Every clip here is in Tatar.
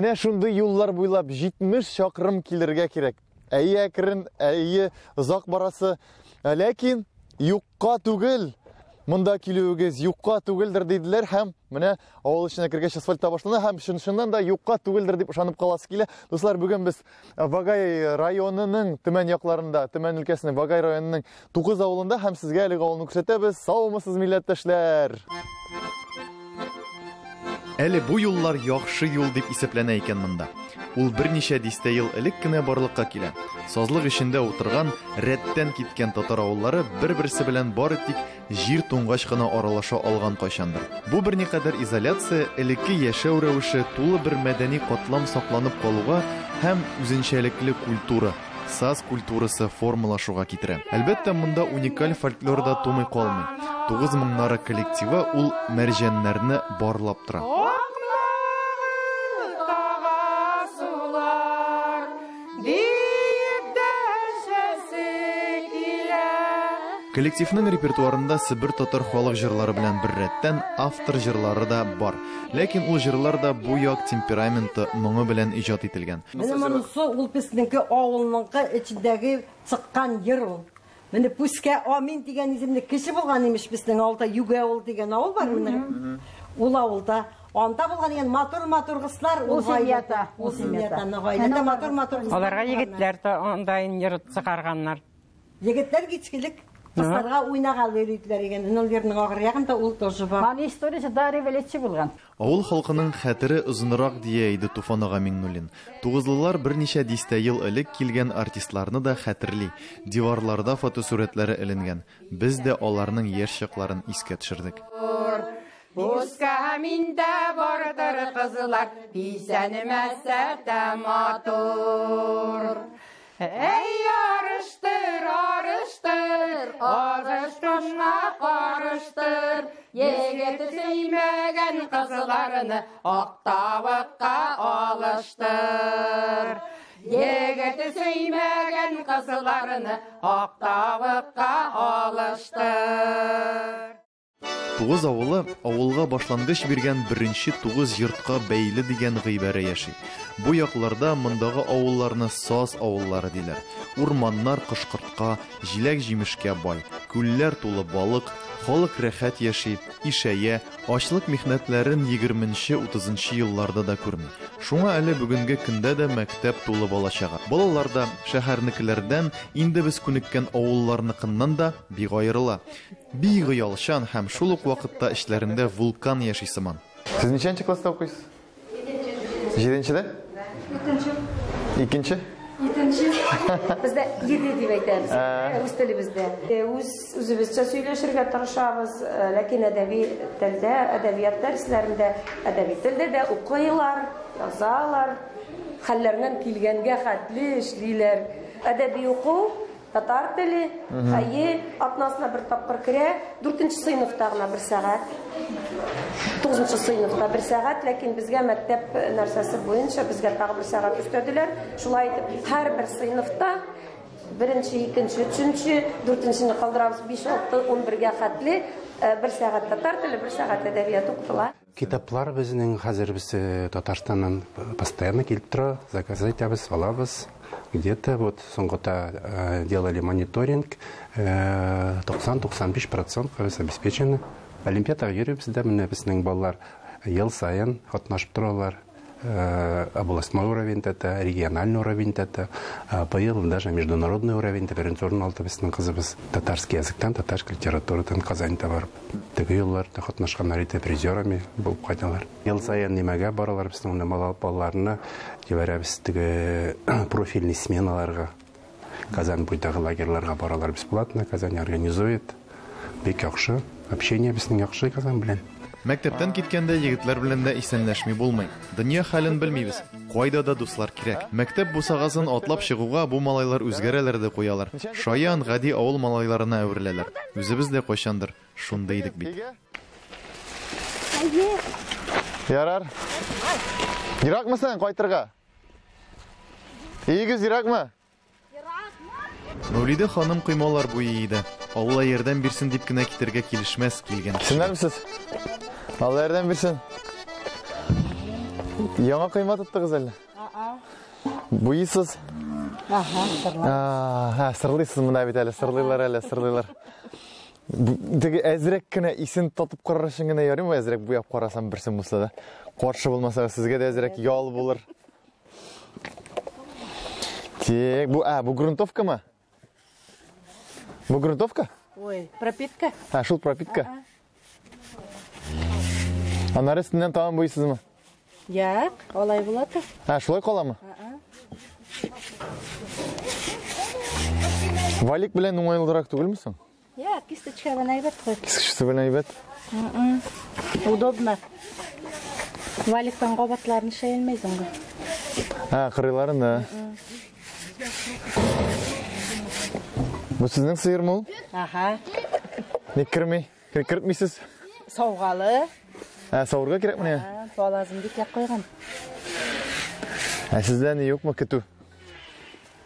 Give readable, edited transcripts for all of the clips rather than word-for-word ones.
Менә шундый юллар буйлап 70 чакрым килергә кирәк. Әйе, әкрен, әйе, озак барасы. Ләкин юкка түгел. Монда килүегез юкка түгелдер диделәр һәм менә авыл эченә кергәч асфальт та башлана һәм чын-чыннан да юкка түгелдер дип ышанып каласы килә. Дуслар, бүген без Вагай районының Төмән якларында, Төмән өлкәсенең Вагай районының Тугыз авылында һәм сезгә әлеге авылны күрсәтәбез. Саумысыз, милләттәшләр! Әле бу юллар яхшы юл дип исәпләнә икән монда. Ул берничә дистә ел элек кенә барлыкка килә. Сазлык эчендә утырган, рәттән киткән татар авыллары бер-берсе белән бары тик җир туңгач кына аралаша алган кайчандыр. Бу берникадәр изоляция, элекке яшәү рәвеше, тулы бер мәдәни катлам сакланып калуга һәм үзенчәлекле культура, саз культурасы формалашуга китерә. Әлбәттә, монда уникаль фольклор да тумый калмый. Тугыз моңнары коллективы ул мәрҗәннәрне барлап тора. Коллективның репертуарында Себер татар халык җырлары белән беррәттән автор җырлары да бар. Ләкин ул җырлар да бу як темпераменты, моңы белән иҗат ителгән. Менә монысы ул безнеңке авылныңкы эчендәге чыккан йыр ул. Менә Пүскә Амин дигән исемле кеше булган имеш безнең авылда, Югә авыл дигән авыл бар менә. Ул авылда анда булган икән матур-матур кызлар, ул семьяда, ул семьяда, гаиләдә матур-матур кызлар. Аларга егетләр дә анда йыр чыгарганнар. Егетләр кичкелек кызларга уйнаган йөриләр икән. Ул йырның ахыр ягында ул тоже бар. Аны историясе да революция булган. Авыл халкының хәтере озынрак дия иде Туфан ага Миңнуллин. Тугызлылар берничә дистә ел элек килгән артистларны да хәтерли. Диварларда фотосурәтләре эленгән. Без дә аларның яшь чакларын искә төшердек. Пускә миндә бардыр кызлар, бизәнмәсә дә матур. Әй, арыштыр, арыштыр, арыштырма карыштыр. Егет сөймәгән кызларны ак тавыкка алыштыр. Егет сөймәгән кызларны ак тавыкка алыштыр. Тугыз авылы авылга башлангыч биргән беренче тугыз йортка бәйле дигән гыйбарә яши. Бу якларда мондагы авылларны саз авыллары диләр. Урманнар кош-кортка, җиләк-җимешкә бай, күлләр тулы балык, халык рәхәт яши, ишәя, ачлык михнәтләрен егерменче-утызынчы елларда да күрми. Шуңа әле бүгенге көндә дә мәктәп тулы бала-чага. Балалар да шәһәрнекеләрдән, инде без күнеккән авылларныкыннан да бик аерыла. Бик оялчан һәм шул ук вакытта эчләрендә вулкан яши сыман. Сез ничәнче класста укыйсыз? Җиденчедә? Икенче. Икенче? Икенче. Бездә еде дип әйтәбез. Үз телебездә. Үз үзебезчә сөйләшергә тырышабыз, ләкин әдәби телдә, әдәбият дәресләрендә әдәби телдә дә укыйлар, язалар. Хәлләреннән килгәнгә хәтле эшлиләр. Әдәби уку Татар теле, әйе, атнасына бер тапкыр керә. Дүртенче сыйныфта гына бер сәгать. Тугызынчы сыйныфта бер сәгать, ләкин безгә мәктәп нәрсәсе буенча безгә тагы бер сәгать өстәделәр. Шулай итеп, һәрбер сыйныфта беренче, икенче, өченче, дүртенчене калдырабыз, биш, алты, унбергә хәтле бер сәгать татар теле, бер сәгать әдәбият укытыла. Китаплар безнең хәзер без Татарстаннан постоянно килеп тора, заказ итәбез, алабыз. Где-то вот соңгыта делали мониторинг, 90-95 процент без обеспечены. Олимпиадага йөрибез дә, менә безнең балалар ел саен катнашып торалар. Областной уровеньдә дә, региональный уровеньдә дә, быел даже международный уровеньдә беренче урын алды безнең кызыбыз. Татарский языктан, татарский литературадан Казаньда барып. Теге елларда катнашканнар иде, призерами булып кайталар. Ел саен нимәгә баралар безнең менә балаларны җибәрәбез теге профильный сменаларга. Казан буйдагы лагерьларга баралар бесплатно, Казань организует. Бик яхшы. Общение безнең яхшы Казан белән. Мәктәптән киткәндә егетләр белән дә исәнләшми булмый. Дөнья хәлен белмибез. Кайда да дуслар кирәк. Мәктәп бусагасын атлап чыгуга бу малайлар үзгәрәләр дә куялар. Шаян, гади авыл малайларына әвереләләр. Үзебез дә кайчандыр шундый идек бит. Ярар. Еракмы син кайтырга? Өегез еракмы? Мәүлидә ханым коймалар буйый иде. Алла ярдәм бирсен дип кенә китәргә килешмәс килгән кешегә. Синнәрмесез? Алла ярдәм бирсен. Яңа койма тоттыгыз әллә? Буйсыз? Ага, сырлар. Ага, сырлыйсыз монда бит әле, сырлыйлар әле, сырлыйлар. Теге әзрәк кенә исен татып карар өчен генә ярыймы, әзрәк буяп карасам берсен булса да. Каршы булмасагыз, сезгә дә әзрәк ял булыр. Тек, бу, бу грунтовкамы? Бу грунтовка? Ой, пропитка. А, шул пропитка. Аннары өстеннән тагын буйсызмы? Юк, алай була та. А, шулай каламы? Валик белән уңайлырак түгелме соң? Юк, кисточка белән әйбәт куй. Кисточка белән әйбәт. Удобно. Валиктан кабатларын шәйлмәйсең гы. А, кырыйларын да. Бу сезнең сыермы ул? Ага. Ник керми? Кертмисез? Саугалы. Ә, савырга кирәк менә? Балазын бикләп куйган. Ә сездә ни юкмы көтү?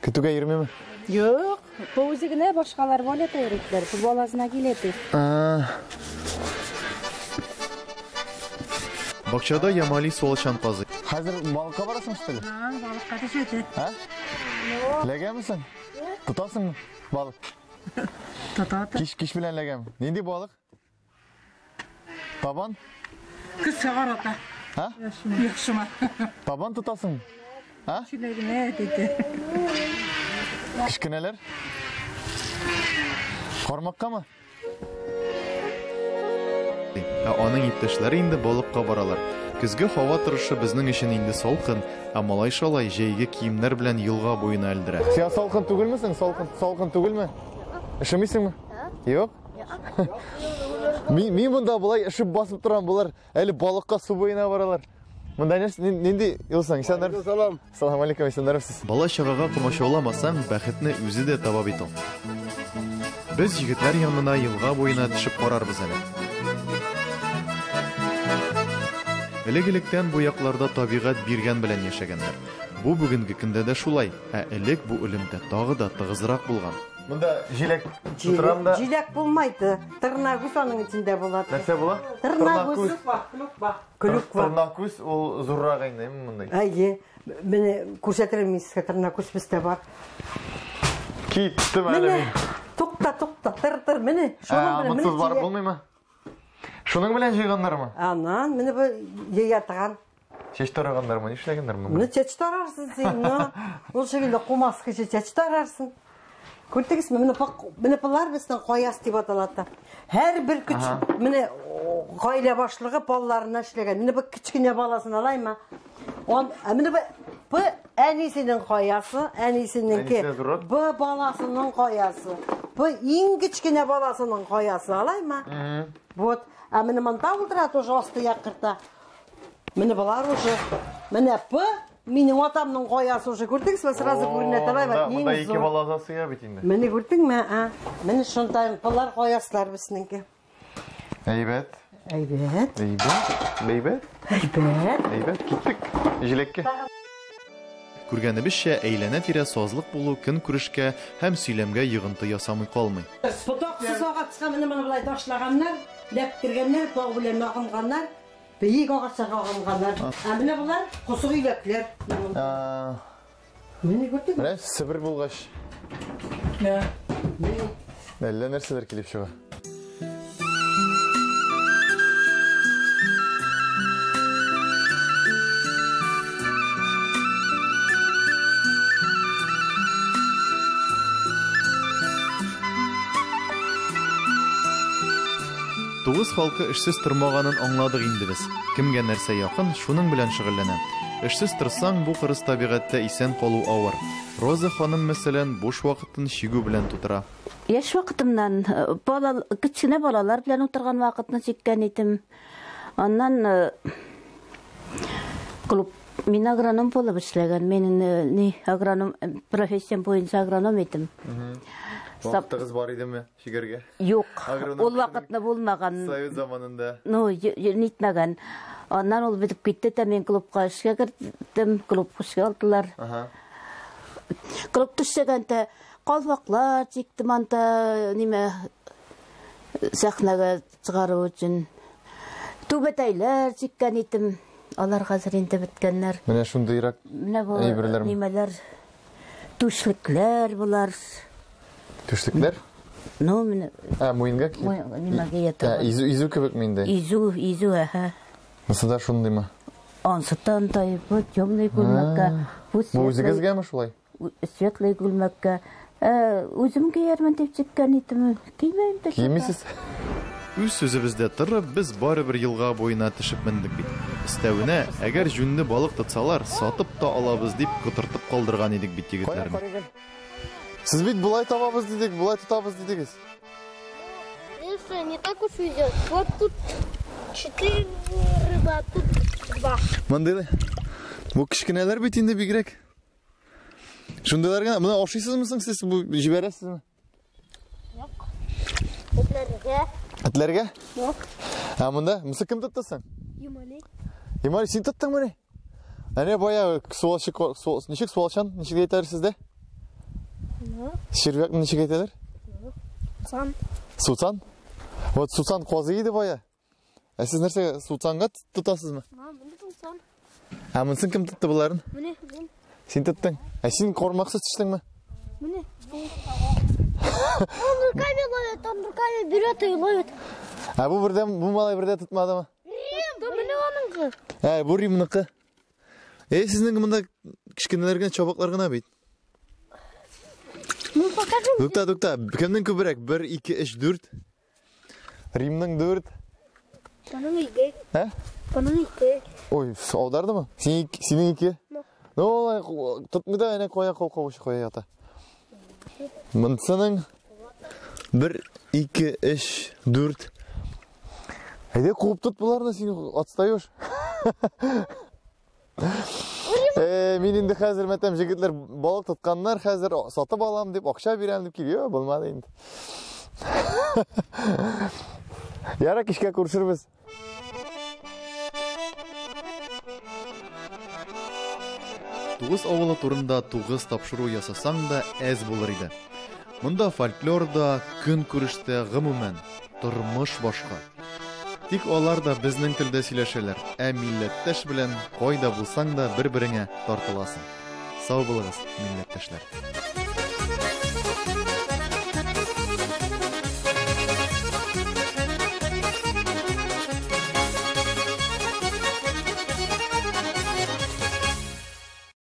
Көтүгә йөрмиме? Юк, бу үзе генә, башкалар валета йөрүтләр. Бу балазына килә ди. Бакчада Ямали суалчан казый. Хәзер балыкка барасың, что ли? Балыкка төшәде. А? Ләгәмесең? Тотасыңмы балык? Тота. Кич белән ләгәм. Нинди балык? Табан? Кыз чыгар ата. А? Яхшыма. Табан тотасың? А? Чиләгенә диде. Кечкенәләр? Кармаккамы? Ә аның иптәшләре инде балыкка баралар. Көзге һава торышы безнең өчен инде салкын, ә малай-шалай җәйге киемнәр белән елга буена элдерә. Син салкын түгелмесең? Салкын, салкын түгелме? Өшемисеңме? Юк? Мин монда болай өшеп басып торам, болар әле балыкка су буена баралар. Монда нинди юлсың? Исәннәр. Салам. Салам алейкум, исәннәрсез. Бала чагага комачауламасаң, бәхетне үзе дә таба бит ул. Без егетләр янына елга буена төшеп карарбыз әле. Элек-электән бу якларда табигать биргән белән яшәгәннәр. Бу бүгенге көндә дә шулай, ә элек бу элемтә тагы да тыгызрак булган. Монда җиләк тутырам да. Җиләк булмайды. Тырнагүз аның эчендә була. Нәрсә була? Тырнагүз. Клюква. Тырнакүз ул зуррак инде, мондай. Әйе. Менә күрсәтермен мин сезгә, тырнакүз бездә бар. Киттем әле Менә мин. тукта, тукта, тыр, тыр, менә. Шуның белән Монсыз барып булмыймы? Шуның белән җыйганнармы? Анан, менә бу җыя торган. Чәч тараганнармы, нишләгәннәрме? Менә чәч тарарсың син, но. Ул шикелле кумас кеше чәч тарарсың. Күрдегезме? Менә менә болар безнең каяс дип атала. Һәр бер көч менә гаилә башлыгы балаларына эшләгән. Менә бу кечкенә баласын алаймы? Он, менә бу әнисенең каясы, әнисенеңке. Бу баласының каясы. Бу иң кечкенә баласының каясы алаймы? Вот. Ә менә монда утыра тоже асты якырта. Менә болар уже. Менә бу минем атамның каясы уже. Күрдегезме? Сразу күренә алаймы? Монда ике бала сыя бит инде. Менә күрдеңме? А? Менә шундай болар каяслар безнеңке. Әйбәт. Әйбәт. Әйбәт. Әйбәт. Әйбәт. Әйбәт. Киттек. Җиләккә. Күргәнебезчә, әйләнә-тирә сазлык булу көнкүрешкә һәм сөйләмгә йогынты ясамый калмый. Ботаксыз агачка менә моны болай ташлаганнар, ләптергәннәр, бау белән агынганнар, биек агачларга агынганнар. Ә менә болар косык иләкләр. Менә күрдеңме? Менә Себер булгач. Әллә нәрсәләр килеп чыга. Тугыз халкы эшсез тормаганын аңладык инде без. Кемгә нәрсә якын, шуның белән шөгыльләнә. Эшсез торсаң, бу кырыс табигатьтә исән калу авыр. Роза ханым, мәсәлән, буш вакытын чигү белән тутыра. Яшь вакытымнан кечкенә балалар белән утырган вакытны чиккән идем. Аннан клуб мин агроном булып эшләгән. Мин ни агроном профессиям буенча агроном идем. Вакытыгыз бар идеме чигәргә? Юк, ул вакытны булмаган. Совет заманында. Ну, нитмәгән. Аннан ул бетеп китте дә мин клубка эшкә кердем, клубка эшкә алдылар. Клубта эшләгәндә калфаклар чиктем анда, ниме сәхнәгә чыгару өчен. Түбәтәйләр чиккән идем. Алар хәзер инде беткәннәр. Менә шундыйрак Менә бу әйберләрме? нимәләр, түшлекләр болар. Түшлекләр? Ну, менә Ә, муенга киеп? Муен- нимәгә кия Ә, торган. изү, изү кебек инде. Изү, изү, әһә. Монысы да шундыймы? Ансы да андай, бу темный күлмәккә, бу Бу светлый, үзегезгәме шулай? светлый күлмәккә. Ә, үзем киярмен дип чиккән идем. Кимәйм дә. Кимисез? Үз сүзебездә торып, без барыбер елга буена төшеп мендек бит. Өстәвенә, әгәр җүнле балык тотсалар, сатып та алабыз дип котыртып калдырган идек бит Кая егетләрне. карыйк әле? Сез бит болай табабыз дидек, болай тотабыз дидегез. Видишь, не так уж везет. Вот тут четыре рыба, а тут два. Мондыйлы. Бу кечкенәләр бит инде бигрәк. Шундыйлар гына. Моны ашыйсызмы соң сез? Бу җибәрәсезме? Этләргә. Этләргә? Юк. Ә монда монысы кем тотты соң? Юмали. Ямали, син тоттыңмыни? Әнә бая суалчык, су, ничек суалчан, ничек әйтәләр сездә? Червякны ничек әйтәләр? Сан. Сусан? Вот сусан казый иде бая. Ә сез нәрсә, сусанга тотасызмы? А, менә сан. Ә монысын кем тотты боларын? Менә, мин. Син тоттың. Ә син кармаксыз төштеңме? Менә. Он руками ловит, он руками берет и ловит. Ә бу бердән, бу малай бердә тотмадымы? Да менә аныңкы. Ә, бу Римныкы. Эй, сезнең монда кечкенәләр генә, чабаклар гына бит. Ну покажи. Тукта, тукта. Кемнең күбрәк? 1 2 3 4. Римнең 4. Аның ике. Ә? Аның ике. Ой, аудардымы? Син синең ике? Ну, олай тотмый да, әнә кая кул кушы кая ята. Монсының 1 2 3 4. Әйдә куып тот боларны, син отстаешь. Э, мин инде хәзер мәтәм җегетләр балык тотканнар, хәзер сатып алам дип, акча бирәм дип килә, булмады инде. Яра кичкә күрешербез. Тугыз авылы турында тугыз тапшыру ясасаң да әз булыр иде. Монда фольклор да, көнкүреш тә, гомумән, тормыш башка. Тик алар да безнең телдә сөйләшәләр, ә милләттәш белән кайда булсаң да бер-береңә тартыласың. Сау булыгыз, милләттәшләр.